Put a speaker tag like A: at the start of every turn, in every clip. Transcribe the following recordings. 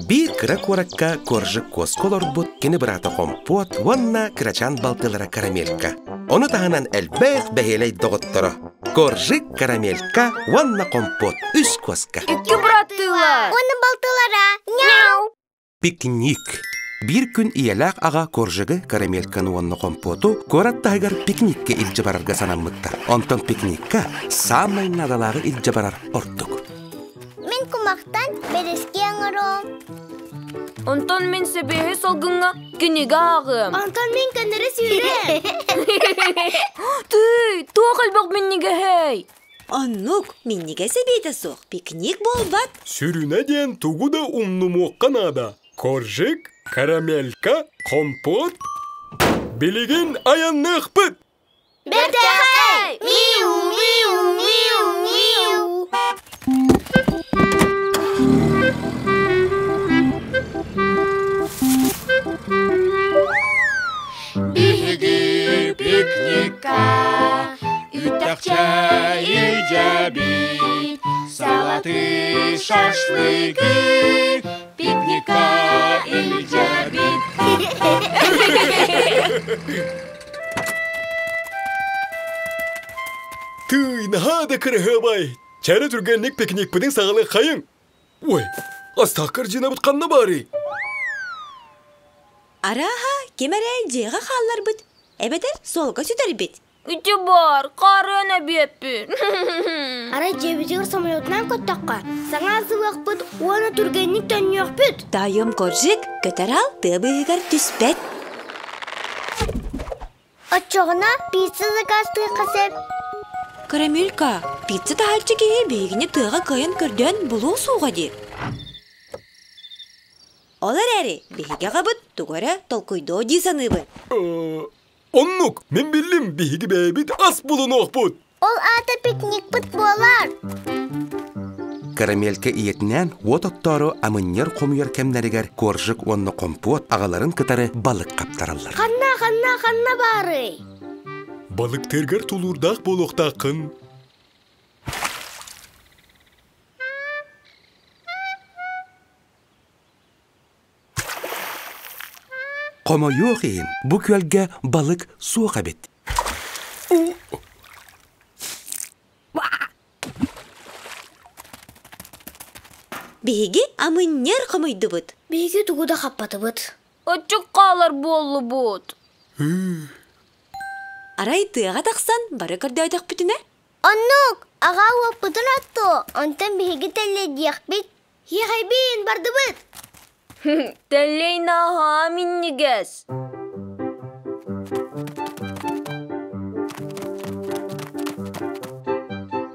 A: Биир кыра куоракка Коржик куоска олорбут кини быраата Хомпуот уонна кырачаан балтылара Карамелька. Ону таһынан элбэх бэһиэлэй доҕотторо Коржик, Карамелька уонна Хомпуот үс куоска.
B: Икки быраттыылар.
C: Уонна балтылара. Няу!
A: Пикник. Биир күн ийэлээх аҕа Коржигы, Карамельканы уонна Хомпуоту куорат таһыгар пикниккэ илдьэ барарга санаммыттар. Онтон пикникка саамай наадалааҕы илдьэ барар ордук.
C: Мин кумахтан бэрэски оҥоруом.
B: Онтон мин сэбиэһи салгыҥҥа кинигэ ааҕыам.
C: Онтон мин көннөрү сүүрүөм.
B: Тыый, туох элбэх минньигэһэй?
D: Оннук, минньигэс эбиэтэ суох, пикник буолбат.
E: Сүрүнэ диэн тугу да умнумуохха наада. Коржик, карамелька, компот. Билигин айанныахпыт!
C: Бэртээхэй! Миу, миу, миу, миу!
F: Биһиги пикникка үттэхчэ илдьэбит, салаты, шашлыгы пикникка илдьэбит.
E: Тыый, наһаа да кыраһыабай! Чэрэ түргэнник пикникпытын саҕалыаххайыҥ! Ой, астаах корзинабыт ханна баарый?
D: Арааһа, ким эрэ дьиэҕэ хаалларбыт, эбэтэр суолга сүтэрбит.
B: Ити баар, хаарыан эбиэппин.
C: Арай дьиэбитигэр самолетунан көттөххө, саҥа ылсыбыахпыт уонна түргэнник төннүөхпүт.
D: Таайым Коржик көтөр аал тыа быыһыгар түспэт.
C: Оччоҕуна пицца заказтыахха сөп.
D: Карамелька, пицца таһааччы киһи биһигини тыаҕа кыайан көрдөөн булуо суоҕа дии. Ол эрээри биһиги аҕабыт тугу эрэ толкуйдуо дии саныыбын.
E: Оннук, мин биллим, биһиги бэйэбит ас булунуохпут.
C: Ол аата пикникпыт буолар.
A: Карамелька ийэтинээн уот оттоору амынньар хомуйар кэмнэригэр коржик уонна хомпуот аҕаларын кытары балык хаптараллар.
C: Ханна, ханна, ханна баарый?
E: Балыктыыргар тулуурдаах буолуохтааххын.
A: Хомойуох иһин, бу күөлгэ балык суох эбит.
D: Биһиги амынньар хомуйдубут.
C: Биһиги тугу да хаппатыбыт.
B: Оччук хаалар буоллубут.
D: Арай тыаҕа тахсан бары көрдөөтөхпүтүнэ
C: Оннук, аҕаа уоппутун оттуо, онтон биһиги тэллэйдиэхпит. Иэхэйбиин бардыбыт!
B: Тэллэй наһаа минньигэс.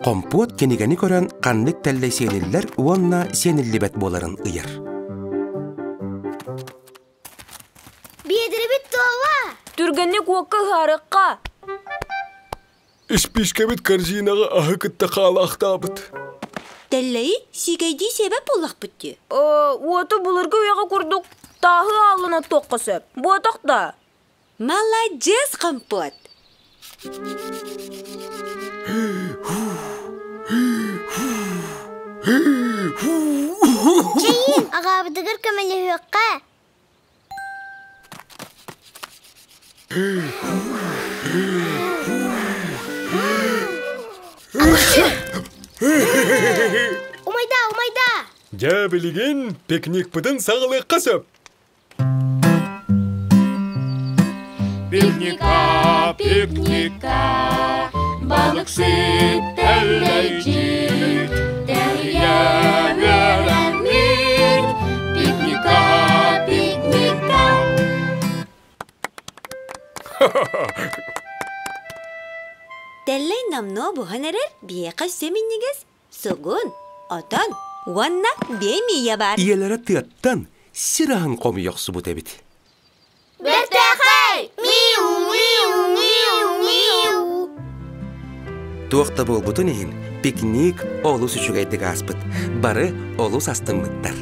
A: Хомпуот кинигэни көрөн ханнык тэллэй сиэниллэр уонна сиэниллибэт буоларын ыйар.
C: Биэдэрибит туола!
B: Түргэнник уокка ыһаарыкка.
E: Испиискэбит корзинаҕа аһы кытта хаалаахтаабыт.
D: Тэллэйи сиикэйдии сиэбэт буоллахпыт дии.
B: Уоту былыргы үйэҕэ курдук тааһы ааллан оттуохха сөп. Буотах да?
D: Маладьыас компот!
C: Чэйин, аҕабытыгар көмөлөһүөххэ. Умайда, умайда!
E: Дьэ, билигин пикникпытын саҕалыахха сөп.
F: Пикника, пикника, балыксыт тэллэйдьит, тэрийэ үөрэммит, пикника, пикника.
D: Тэллэй номнуо буһан эрэр биһиэхэ өссө минньигэс сугун, отон уонна биэмийэ баар.
A: Ийэлэрэ тыаттан сир аһын хомуйа охсубут эбит.
C: Бэртээхэй! Миу, миу, миу, миу!
A: Туох да буолбутун иһин, пикник олус үчүгэйдик ааспыт. Бары олус астыммыттар.